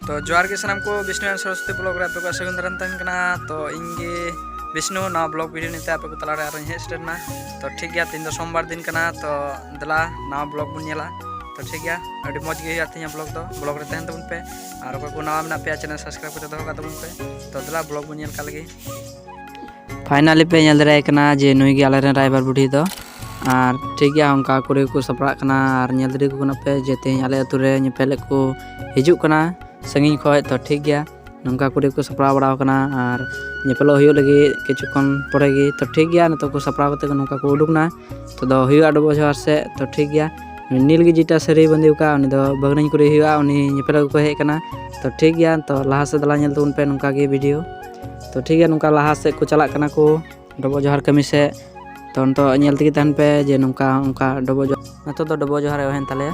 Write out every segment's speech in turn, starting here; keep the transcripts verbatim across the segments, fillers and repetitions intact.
ᱛᱚ ᱡᱚᱦᱟᱨ ᱜᱮ ᱥᱟᱱᱟᱢ ᱠᱚ, ᱵᱤᱥᱱᱩ ᱮᱱᱰ ᱥᱚᱨᱚᱥᱚᱛᱤ ᱵᱞᱚᱜ ᱨᱮ ᱟᱯᱮ ᱠᱚ ᱥᱟᱹᱜᱩᱱ ᱫᱟᱨᱟᱢ ᱛᱟᱦᱮᱱ ᱠᱟᱱᱟ᱾ ᱛᱚ ᱤᱧ ᱜᱮ ᱵᱤᱥᱱᱩ, ᱱᱟᱣᱟ ᱵᱞᱚᱜ ᱵᱷᱤᱰᱤᱭᱳ ᱱᱤᱛᱮ ᱟᱯᱮ ᱠᱚ ᱛᱟᱞᱟᱨᱮ ᱟᱨᱚᱧ ᱦᱮᱡ ᱥᱮᱴᱮᱨ ᱮᱱᱟ᱾ ᱛᱚ ᱴᱷᱤᱠ ᱜᱮᱭᱟ, ᱛᱮᱦᱮᱧ ᱫᱚ ᱥᱳᱢᱵᱟᱨ ᱫᱤᱱ ᱠᱟᱱᱟ᱾ ᱛᱚ ᱫᱮᱞᱟ ᱱᱟᱣᱟ ᱵᱞᱚᱜ ᱵᱚᱱ ᱧᱮᱞᱟ᱾ ᱛᱚ ᱴᱷᱤᱠ ᱜᱮᱭᱟ, ᱟᱹᱰᱤ ᱢᱚᱡᱽ ᱜᱮ ᱦᱩᱭᱩᱜᱼᱟ ᱛᱮᱦᱮᱧᱟᱜ ᱵᱞᱚᱜ ᱫᱚ᱾ ᱵᱞᱚᱜ ᱨᱮ ᱛᱟᱦᱮᱱ ᱛᱟᱵᱚᱱ ᱯᱮ, ᱟᱨ ᱚᱠᱚᱭ ᱠᱚ ᱱᱟᱣᱟ ᱢᱮᱱᱟᱜ ᱯᱮᱭᱟ, ᱪᱮᱱᱮᱞ ᱥᱟᱵᱥᱠᱨᱟᱭᱤᱵ ᱠᱟᱛᱮ ᱫᱚᱦᱚ ᱠᱟᱜ ᱛᱟᱵᱚᱱ ᱯᱮ᱾ ᱛᱚ ᱫᱮᱞᱟ ᱵᱞᱚᱜ ᱵᱚᱱ ᱧᱮᱞ ᱠᱟᱜ ᱞᱮᱜᱮ᱾ ᱯᱷᱟᱭᱱᱟᱞᱤ ᱯᱮ ᱧᱮᱞ ᱫᱟᱲᱮᱭᱟᱭ ᱠᱟᱱᱟ ᱡᱮ ᱱᱩᱭ ᱜᱮ ᱟᱞᱮᱨᱮᱱ ᱨᱟᱭᱵᱟᱨ ᱵᱩᱰᱷᱤ ᱫᱚ᱾ ᱟᱨ ᱴᱷᱤᱠ ᱜᱮᱭᱟ, ᱚᱱᱠᱟ ᱠᱩᱲᱤ ᱠᱚ ᱥᱟᱯᱲᱟᱜ ᱠᱟᱱᱟ᱾ ᱟᱨ ᱧᱮᱞ ᱫᱟᱲᱮ ᱠᱚ ᱠᱟᱱᱟ ᱯᱮ ᱡᱮ ᱛᱮᱦᱮᱧ ᱟᱞᱮ ᱟᱹᱛᱩ ᱨᱮ ᱧᱮᱯᱮᱞ ᱠᱚ ᱦᱤᱡᱩᱜ ᱠᱟᱱᱟ, ᱥᱟᱺᱜᱤᱧ ᱠᱷᱚᱡ᱾ ᱛᱚ ᱴᱷᱤᱠ ᱜᱮᱭᱟ, ᱱᱚᱝᱠᱟ ᱠᱩᱲᱤ ᱠᱚ ᱥᱟᱯᱲᱟᱣ ᱵᱟᱲᱟᱣ ᱠᱟᱱᱟ ᱟᱨ ᱧᱮᱯᱮᱞᱚᱜ ᱦᱩᱭᱩᱜ ᱞᱟᱹᱜᱤᱫ ᱠᱤᱪᱷᱩ ᱠᱷᱚᱱ ᱯᱚᱨᱮ ᱜᱮ᱾ ᱛᱚ ᱴᱷᱤᱠ ᱜᱮᱭᱟ, ᱱᱤᱛᱚᱜ ᱠᱚ ᱥᱟᱯᱲᱟᱣ ᱠᱟᱛᱮ ᱱᱚᱝᱠᱟ ᱠᱚ ᱩᱰᱩᱠ ᱱᱟ᱾ ᱛᱚ ᱫᱚ ᱦᱩᱭᱩᱜᱼᱟ ᱰᱚᱵᱚᱜ ᱡᱚᱦᱟᱨ ᱥᱮᱫ᱾ ᱛᱚ ᱴᱷᱤᱠ ᱜᱮᱭᱟ, ᱩᱱᱤ ᱱᱤᱞ ᱜᱮ ᱡᱮᱴᱟ ᱥᱟᱹᱲᱤ ᱵᱟᱸᱫᱮ ᱟᱠᱟᱫ, ᱩᱱᱤ ᱫᱚ ᱵᱷᱟᱹᱜᱽᱱᱟᱹᱧ ᱠᱩᱲᱤ ᱦᱩᱭᱩᱜᱼᱟ, ᱩᱱᱤ ᱧᱮᱯᱮᱞ ᱟᱹᱜᱩ ᱠᱚ ᱦᱮᱡ ᱟᱠᱟᱱᱟ᱾ ᱛᱚ ᱴᱷᱤᱠ ᱜᱮᱭᱟ, ᱛᱚ ᱞᱟᱦᱟ ᱥᱮᱫ ᱫᱮᱞᱟ ᱧᱮᱞ ᱛᱟᱵᱚᱱ ᱯᱮ ᱱᱚᱝᱠᱟ ᱜᱮ ᱵᱷᱤᱰᱤᱭᱳ᱾ ᱛᱚ ᱴᱷᱤᱠ ᱜᱮᱭᱟ, ᱱᱚᱝᱠᱟ ᱞᱟᱦᱟ ᱥᱮᱫ ᱠᱚ ᱪᱟᱞᱟᱜ ᱠᱟᱱᱟ ᱠᱚ ᱰᱚᱵᱚᱜ ᱡᱚᱦᱟᱨ ᱠᱟᱹᱢᱤ ᱥᱮᱫ᱾ ᱛᱚ ᱱᱤᱛᱚᱜ ᱧᱮᱞ ᱛᱮᱜᱮ ᱛᱟᱦᱮᱱ ᱯᱮ ᱡᱮ ᱱᱚᱝᱠᱟ ᱚᱱᱠᱟ ᱰᱚᱵᱚᱜ ᱡᱚᱦᱟᱨ, ᱱᱤᱛᱚᱜ ᱫᱚ ᱰᱚᱵᱚᱜ ᱡᱚᱦᱟᱨ ᱮᱦᱚᱵ ᱮᱱ ᱛᱟᱞᱮᱭᱟ᱾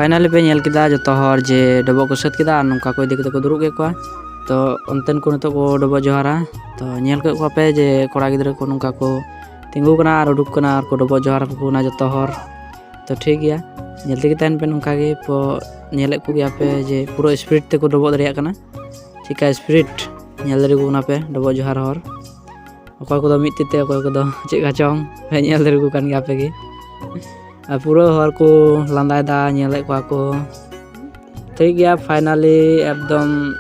ᱯᱷᱟᱭᱱᱟᱞᱤ ᱯᱮ ᱧᱮᱞ ᱠᱮᱫᱟ ᱡᱚᱛᱚ ᱦᱚᱲ ᱡᱮ ᱰᱚᱵᱚᱜ ᱠᱚ ᱥᱟᱹᱛ ᱠᱮᱫᱟ ᱟᱨ ᱱᱚᱝᱠᱟ ᱠᱚ ᱤᱫᱤ ᱠᱟᱛᱮ ᱠᱚ ᱫᱩᱲᱩᱵ ᱠᱮᱫ ᱠᱚᱣᱟ᱾ ᱛᱚ ᱚᱱᱛᱮᱱ ᱠᱚ ᱱᱤᱛᱚᱜ ᱠᱚ ᱰᱚᱵᱚᱜ ᱡᱚᱦᱟᱨᱟ᱾ ᱛᱚ ᱧᱮᱞ ᱠᱮᱫ ᱠᱚᱣᱟ ᱯᱮ ᱡᱮ ᱠᱚᱲᱟ ᱜᱤᱫᱽᱨᱟᱹ ᱠᱚ ᱱᱚᱝᱠᱟ ᱠᱚ ᱛᱤᱸᱜᱩ ᱠᱟᱱᱟ ᱟᱨ ᱩᱰᱩᱠ ᱠᱟᱱᱟ ᱟᱨ ᱠᱚ ᱰᱚᱵᱚᱜ ᱡᱚᱦᱟᱨ ᱟᱠᱚ ᱠᱟᱱᱟ ᱡᱚᱛᱚ ᱦᱚᱲ᱾ ᱛᱚ ᱴᱷᱤᱠ ᱜᱮᱭᱟ, ᱧᱮᱞ ᱛᱮᱜᱮ ᱛᱟᱦᱮᱱ ᱯᱮ ᱱᱚᱝᱠᱟ ᱜᱮ᱾ ᱛᱚ ᱧᱮᱞᱮᱫ ᱠᱚᱜᱮᱭᱟ ᱯᱮ ᱡᱮ ᱯᱩᱨᱟᱹ ᱥᱯᱤᱰ ᱛᱮᱠᱚ ᱰᱚᱵᱚᱜ ᱫᱟᱲᱮᱭᱟᱜ ᱠᱟᱱᱟ᱾ ᱪᱮᱫᱠᱟ ᱥᱯᱤᱰ ᱧᱮᱞ ᱫᱟᱲᱮ ᱠᱚ ᱠᱟᱱᱟ ᱯᱮ ᱰᱚᱵᱚᱜ ᱡᱚᱦᱟᱨ ᱦᱚᱲ᱾ ᱚᱠᱚᱭ ᱠᱚᱫᱚ ᱢᱤᱫ ᱛᱤ ᱛᱮ, ᱚᱠᱚᱭ ᱠᱚᱫᱚ ᱪᱮᱫ ᱠᱟ ᱪᱚᱝ, ᱯᱮ ᱧᱮᱞ ᱫᱟᱲᱮ ᱠᱚ ᱠᱟᱱ ᱜᱮᱭᱟ ᱟᱯᱮ ᱜᱮ᱾ ᱟᱨ ᱯᱩᱨᱟᱹ ᱦᱚᱲ ᱠᱚ ᱞᱟᱸᱫᱟᱭᱮᱫᱟ, ᱧᱮᱞᱮᱫ ᱠᱚᱣᱟ ᱠᱚ᱾ ᱴᱷᱤᱠ ᱜᱮᱭᱟ, ᱯᱷᱟᱭᱱᱟᱞᱤ ᱮᱠᱫᱚᱢ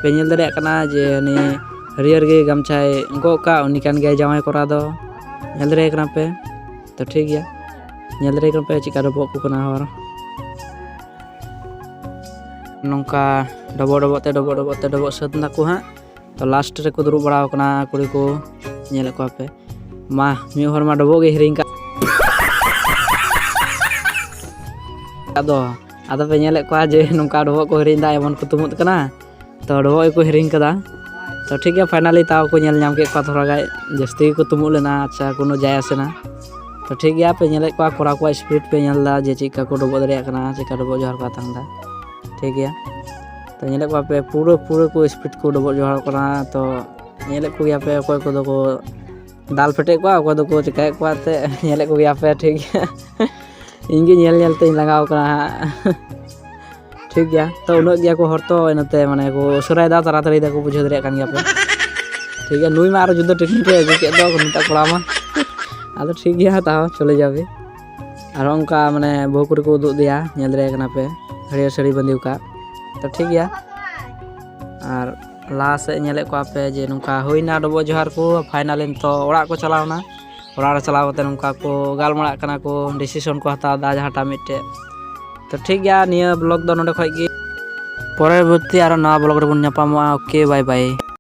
ᱯᱮ ᱧᱮᱞ ᱫᱟᱲᱮᱭᱟᱜ ᱠᱟᱱᱟ ᱡᱮ ᱩᱱᱤ ᱦᱟᱹᱨᱭᱟᱹᱲ ᱜᱮ ᱜᱟᱢᱪᱷᱟᱭ ᱜᱚᱜ ᱠᱟᱜ, ᱩᱱᱤ ᱠᱟᱱ ᱜᱮᱭᱟᱭ ᱡᱟᱶᱟᱭ ᱠᱚᱲᱟ ᱫᱚ᱾ ᱧᱮᱞ ᱫᱟᱲᱮᱭᱟᱜ ᱠᱟᱱᱟ ᱯᱮ᱾ ᱛᱚ ᱴᱷᱤᱠ ᱜᱮᱭᱟ, ᱧᱮᱞ ᱫᱟᱲᱮᱭᱟᱜ ᱠᱟᱱᱟ ᱯᱮ ᱪᱮᱫᱠᱟ ᱰᱚᱵᱚᱜ ᱠᱚ ᱠᱟᱱᱟ ᱦᱚᱲ᱾ ᱱᱚᱝᱠᱟ ᱰᱚᱵᱚᱜ ᱰᱚᱵᱚᱜ ᱛᱮ, ᱰᱚᱵᱚᱜ ᱰᱚᱵᱚᱜ ᱛᱮ ᱰᱚᱵᱚᱜ ᱥᱟᱹᱛ ᱱᱟᱠᱚ ᱦᱟᱸᱜ᱾ ᱛᱚ ᱞᱟᱥᱴ ᱨᱮᱠᱚ ᱫᱩᱲᱩᱵ ᱵᱟᱲᱟ ᱟᱠᱟᱱᱟ ᱠᱩᱲᱤ ᱠᱚ, ᱧᱮᱞᱮᱫ ᱠᱚᱣᱟ ᱯᱮ᱾ ᱢᱟ, ᱢᱤᱫ ᱦᱚᱲ ᱢᱟ ᱰᱚᱵᱚᱜ ᱜᱮ ᱦᱤᱨᱤᱧ ᱠᱟᱜ᱾ ᱟᱫᱚ, ᱟᱫᱚ ᱯᱮ ᱧᱮᱞᱮᱫ ᱠᱚᱣᱟ ᱡᱮ ᱱᱚᱝᱠᱟ ᱰᱚᱵᱚᱜ ᱠᱚ ᱦᱤᱨᱤᱧ ᱮᱫᱟ, ᱮᱢᱚᱱ ᱠᱚ ᱛᱩᱢᱩᱫ ᱠᱟᱱᱟ᱾ ᱛᱚ ᱰᱚᱵᱚᱜ ᱜᱮᱠᱚ ᱦᱤᱨᱤᱧ ᱠᱟᱫᱟ᱾ ᱛᱚ ᱴᱷᱤᱠ ᱜᱮᱭᱟ, ᱯᱷᱟᱭᱱᱟᱞᱤ ᱛᱟᱣ ᱠᱚ ᱧᱮᱞ ᱧᱟᱢ ᱠᱮᱫ ᱠᱚᱣᱟ, ᱛᱷᱚᱲᱟ ᱜᱟᱱ ᱡᱟᱹᱥᱛᱤ ᱜᱮᱠᱚ ᱛᱩᱢᱩᱫ ᱞᱮᱱᱟ᱾ ᱟᱪᱪᱷᱟ, ᱠᱳᱱᱳ ᱡᱟᱭ ᱟᱥᱮ ᱱᱟ᱾ ᱛᱚ ᱴᱷᱤᱠ ᱜᱮᱭᱟ, ᱯᱮ ᱧᱮᱞᱮᱫ ᱠᱚᱣᱟ ᱠᱚᱲᱟ ᱠᱚᱣᱟᱜ ᱥᱯᱤᱰ ᱯᱮ ᱧᱮᱞ ᱮᱫᱟ ᱡᱮ ᱪᱮᱫᱠᱟ ᱠᱚ ᱰᱚᱵᱚᱜ ᱫᱟᱲᱮᱭᱟᱜ ᱠᱟᱱᱟ, ᱪᱮᱫᱠᱟ ᱰᱚᱵᱚᱜ ᱡᱚᱦᱟᱨ ᱠᱚ ᱟᱛᱟᱝ ᱮᱫᱟ᱾ ᱴᱷᱤᱠ ᱜᱮᱭᱟ, ᱛᱚ ᱧᱮᱞᱮᱫ ᱠᱚᱣᱟ ᱯᱮ ᱯᱩᱨᱟᱹ, ᱯᱩᱨᱟᱹ ᱠᱚ ᱥᱯᱤᱰ ᱠᱚ ᱰᱚᱵᱚᱜ ᱡᱚᱦᱟᱨᱚᱜ ᱠᱟᱱᱟ᱾ ᱛᱚ ᱧᱮᱞᱮᱫ ᱠᱚᱜᱮᱭᱟ ᱯᱮ ᱚᱠᱚᱭ ᱠᱚᱫᱚ ᱠᱚ ᱫᱟᱞ ᱯᱷᱮᱴᱮᱫ ᱠᱚᱣᱟ, ᱚᱠᱚᱭ ᱫᱚᱠᱚ ᱪᱤᱠᱟᱹᱭᱮᱫ ᱠᱚᱣᱟ ᱛᱮ ᱧᱮᱞᱮᱫ ᱠᱚᱜᱮᱭᱟ ᱯᱮ᱾ ᱴᱷᱤᱠ ᱜᱮᱭᱟ, ᱤᱧ ᱜᱮ ᱧᱮᱞ ᱧᱮᱞ ᱛᱮᱧ ᱞᱟᱸᱜᱟᱣ ᱠᱟᱱᱟ ᱦᱟᱸᱜ᱾ ᱴᱷᱤᱠ ᱜᱮᱭᱟ, ᱛᱚ ᱩᱱᱟᱹᱜ ᱜᱮᱭᱟ ᱠᱚ ᱦᱚᱲ ᱛᱚ, ᱤᱱᱟᱹᱛᱮ ᱢᱟᱱᱮ ᱠᱚ ᱩᱥᱟᱹᱨᱟᱭᱮᱫᱟ, ᱛᱟᱲᱟᱛᱟᱲᱤ ᱫᱟᱠᱚ, ᱵᱩᱡᱷᱟᱹᱣ ᱫᱟᱲᱮᱭᱟᱜ ᱠᱟᱱ ᱜᱮᱭᱟ ᱯᱮ᱾ ᱴᱷᱤᱠ ᱜᱮᱭᱟ, ᱱᱩᱭ ᱢᱟ ᱟᱨᱚ ᱡᱩᱫᱟᱹ ᱴᱮᱠᱱᱤᱠ ᱮ ᱟᱹᱜᱩ ᱠᱮᱫ ᱫᱚ ᱱᱩᱭᱴᱟᱜ ᱠᱚᱲᱟ ᱢᱟ᱾ ᱟᱫᱚ ᱴᱷᱤᱠ ᱜᱮᱭᱟ, ᱛᱟᱣ ᱪᱚᱞᱮ ᱡᱟᱵᱮ᱾ ᱟᱨ ᱚᱱᱠᱟ ᱢᱟᱱᱮ ᱵᱟᱹᱦᱩ ᱠᱩᱲᱤ ᱠᱚ ᱩᱫᱩᱜ ᱮᱫᱮᱭᱟ, ᱧᱮᱞ ᱫᱟᱲᱮᱭᱟᱜ ᱠᱟᱱᱟ ᱯᱮ, ᱦᱟᱹᱨᱭᱟᱹᱲ ᱥᱟᱹᱲᱤ ᱵᱟᱸᱫᱮ ᱟᱠᱟᱫ᱾ ᱛᱚ ᱴᱷᱤᱠ ᱜᱮᱭᱟ, ᱟᱨ ᱞᱟᱦᱟ ᱥᱮᱫ ᱧᱮᱞᱮᱫ ᱠᱚᱣᱟ ᱯᱮ ᱡᱮ ᱱᱚᱝᱠᱟ ᱦᱩᱭᱱᱟ ᱰᱚᱵᱚᱜ ᱡᱚᱦᱟᱨ ᱠᱚ, ᱯᱷᱟᱭᱱᱟᱞᱤ ᱱᱤᱛᱚᱜ ᱚᱲᱟᱜ ᱠᱚ ᱪᱟᱞᱟᱣᱱᱟ᱾ ᱚᱲᱟᱜ ᱨᱮ ᱪᱟᱞᱟᱣ ᱠᱟᱛᱮ ᱱᱚᱝᱠᱟ ᱠᱚ ᱜᱟᱞᱢᱟᱨᱟᱜ ᱠᱟᱱᱟ ᱠᱚ, ᱰᱤᱥᱤᱥᱚᱱ ᱠᱚ ᱦᱟᱛᱟᱣ ᱮᱫᱟ ᱡᱟᱦᱟᱸᱴᱟᱜ ᱢᱤᱫᱴᱮᱡ᱾ ᱛᱚ ᱴᱷᱤᱠ ᱜᱮᱭᱟ, ᱱᱤᱭᱟᱹ ᱵᱞᱚᱜ ᱫᱚ ᱱᱚᱰᱮ ᱠᱷᱚᱡ ᱜᱮ᱾ ᱯᱚᱨᱚᱵᱚᱨᱛᱤ ᱟᱨᱚ ᱱᱟᱣᱟ ᱵᱞᱚᱜ ᱨᱮᱵᱚᱱ ᱧᱟᱯᱟᱢᱚᱜᱼᱟ᱾ ᱳᱠᱮ, ᱵᱟᱭ ᱵᱟᱭ᱾